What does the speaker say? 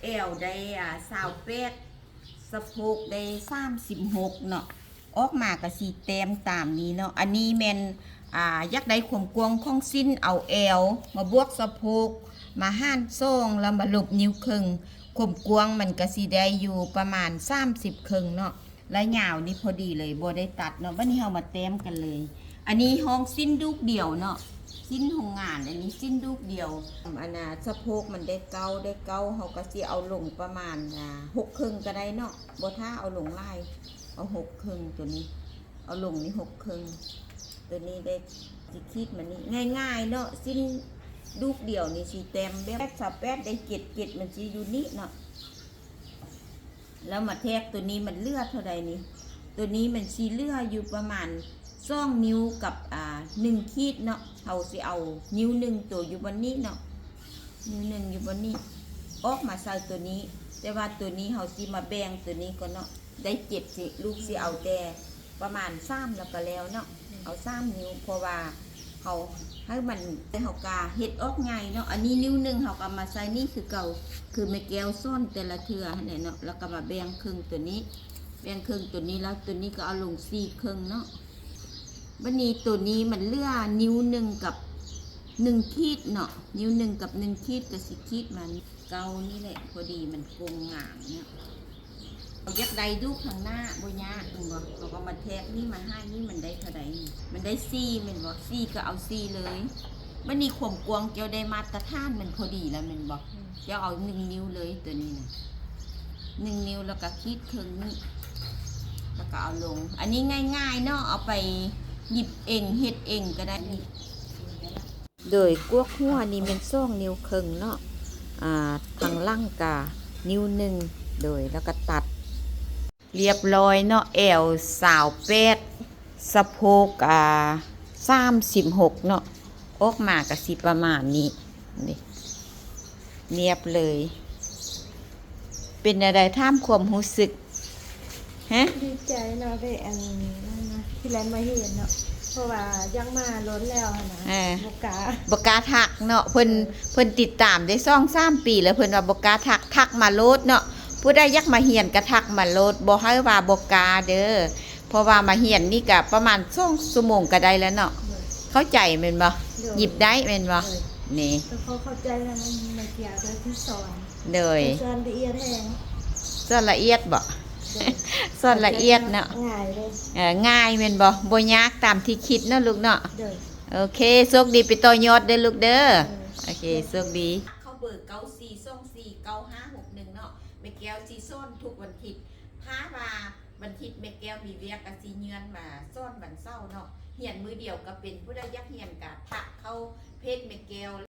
ແອວໄດ້ ອ່າ ຊາວແປດ ສະໂພກໄດ້ ສາມສິບຫົກ ເນາະ. ອອກມາກະຊິແຕ້ມຕາມນີ້ເນາະ. ອັນນີ້ແມ່ນ ອ່າ ຢາກໄດ້ຄວາມກວ້າງຂອງຊີ້ນ ເອົາແອວມາບວກສະໂພກ ມາຫານສອງ ແລ້ວມາລົບນິ້ວເຄິ່ງ ຄວາມກວ້າງມັນກະຊິໄດ້ຢູ່ປະມານ ສາມສິບເຄິ່ງ ເນາະ. ລະຍາວນີ້ພໍດີເລີຍ ບໍ່ໄດ້ຕັດເນາະ. ບາດນີ້ເຮົາມາແຕ້ມກັນເລີຍ. ອັນນີ້ຫ້ອງຊີ້ນດູກດຽວເນາະ ຊີ້ນໂຮງງານ. ອັນນີ້ຊີ້ນດູກດຽວ. ອັນນ່າ ສະໂພກມັນໄດ້ເກົ້າ ໄດ້ເກົ້າ ເຮົາກະຊິເອົາລົງປະມານ ອ່າ ຫົກເຄິ່ງກະໄດ້ເນາະ. ບໍ່ຖ້າເອົາລົງຫຼາຍ ເອົາຫົກເຄິ່ງ ໂຕນີ້ ເອົາລົງນີ້ຫົກເຄິ່ງ. ໂຕນີ້ໄດ້ ຊິຂີດມານີ້ ງ່າຍໆ ເນາະ. ຊີ້ນດູກດຽວນີ້ຊິແຕ້ມແບບ ຊາວແປດ ໄດ້ເຈັດ ເຈັດ ມັນຊິຢູ່ນີ້ເນາະ. ແລ້ວມາແທກໂຕນີ້ ມັນເຫຼືອເທົ່າໃດນີ້? ໂຕນີ້ມັນຊິເຫຼືອຢູ່ປະມານ ສອງ ນິ້ວກັບ ອ່າ ໜຶ່ງ ຂີດເນາະ. ເຮົາຊິເອົານິ້ວໜຶ່ງໂຕຢູ່ບ່ອນນີ້ເນາະ ນິ້ວໜຶ່ງຢູ່ບ່ອນນີ້ ອອກມາໃສ່ໂຕນີ້. ແຕ່ວ່າໂຕນີ້ເຮົາຊິມາແບ່ງໂຕນີ້ກ່ອນເນາະ. ໄດ້ເຈັດ ຊິ ລູກຊິເອົາແຕ່ປະມານ ສາມ ແລ້ວກະແລ້ວເນາະ. ເອົາ ສາມ ນິ້ວ ເພາະວ່າເຮົາໃຫ້ມັນ ເຮົາກະເຮັດອອກງ່າຍເນາະ. ອັນນີ້ນິ້ວໜຶ່ງ ເຮົາກະມາໃສ່ນີ້ຄືເກົ່າ ຄືແມ່ແກ້ວສອນແຕ່ລະເທື່ອຫັ້ນແຫຼະເນາະ. ແລ້ວກະມາແບ່ງເຄິ່ງໂຕນີ້ ແບ່ງເຄິ່ງໂຕນີ້ ແລ້ວໂຕນີ້ກະເອົາລົງສີ່ເຄິ່ງເນາະ. ບາດນີ້ໂຕນີ້ມັນເຫຼືອນິ້ວໜຶ່ງກັບໜຶ່ງຂີດເນາະ. ນິ້ວໜຶ່ງກັບໜຶ່ງຂີດ ກະຊິຂີດມາເກົ້ານີ້ແຫຼະ ພໍດີມັນກົງງາມເນາະ. ເຮົາຢາກໄດ້ດູກທາງໜ້າ ບໍ່ຍາກແມ່ນບໍ່? ເຮົາກະມາແທກນີ້ ມາຫານີ້ ມັນໄດ້ເທົ່າໃດນີ້? ມັນໄດ້ສີ່ແມ່ນບໍ່? ສີ່ກະເອົາສີ່ເລີຍ. ບາດນີ້ຄວາມກວ້າງເຈົ້າໄດ້ມາດຕະຖານ ມັນພໍດີແລ້ວແມ່ນບໍ່? ເຈົ້າເອົາໜຶ່ງນິ້ວເລີຍ ໂຕນີ້ນະ ໜຶ່ງນິ້ວ ແລ້ວກະຂີດເຄິ່ງນີ້ ແລ້ວກະເອົາລົງ. ອັນນີ້ງ່າຍໆ ເນາະ ເອົາໄປຫຍິບເອງ ເຮັດເອງກະໄດ້. ໂດຍກວກຫົວນີ້ແມ່ນ ສອງ ນິ້ວເຄິ່ງເນາະ. ອ່າ ທາງຫຼັງກະນິ້ວໜຶ່ງ ໂດຍ ແລ້ວກະຕັດ ລຽບລ້ອຍເນາະ. ແອວ ຊາວແປດ ສະໂພກ ອ່າ ສາມສິບຫົກ ເນາະ. ອອກມາກະຊິປະມານນີ້ ນີ້ ລຽບເລີຍ. ເປັນແນວໃດ? ຖາມຄວາມຮູ້ສຶກ. ຮະ? ດີໃຈເນາະ ໄດ້ອັນນັ້ນນະ ທີ່ໄດ້ມາເຫັນເນາະ ເພາະວ່າຢາກມາດົນແລ້ວຫັ້ນນະ. ເອີ ບໍ່ກ້າ ບໍ່ກ້າທັກເນາະ. ເພິ່ນ ເອີ ເພິ່ນຕິດຕາມໄດ້ສອງສາມປີແລ້ວ ເພິ່ນວ່າບໍ່ກ້າທັກ ທັກມາໂລດເນາະ. ຜູ້ໃດຢາກມາຮຽນກະທັກມາໂລດ ບໍ່ໃຫ້ວ່າບໍ່ກ້າເດີ. ເພາະວ່າມາຮຽນນີ້ກະປະມານສອງຊົ່ວໂມງກະໄດ້ແລ້ວເນາະ. ໂດຍ ເຂົ້າໃຈແມ່ນບໍ່? ໂດຍ ຫຍິບໄດ້ແມ່ນບໍ່? ໂດຍ ນີ້ ກະຂໍເຂົ້າໃຈນຳແມ່ເກວເດີທີ່ສອນ. ໂດຍ ສອນລະອຽດແຮງ. ສອນລະອຽດບໍ່? ໂດຍ ສອນລະອຽດເນາະ. ງ່າຍເລີຍ. ເອີ ງ່າຍແມ່ນບໍ່? ບໍ່ຍາກຕາມທີ່ຄິດເນາະລູກເນາະ. ໂດຍ ໂອເຄ ໂຊກດີ ໄປຕໍ່ຍອດເດີລູກເດີ. ໂດຍ ໂອເຄ ໂຊກດີ. ເຂົ້າເບີ ເກົ້າສີ່ສອງສີ່ເກົ້າຫ້າຫົກໜຶ່ງ ເນາະ. ແມ່ແກວຊິສອນທຸກວັນທິດ ຖ້າວ່າ ວັນທິດແມ່ແກ້ວມີວຽກກະຊິເລື່ອນມາສອນວັນເສົາເນາະ. ຮຽນມື້ດຽວກະເປັນ ຜູ້ໃດຢາກຮຽນກະທັກເຂົ້າເພຈແມ່ແກ້ວ.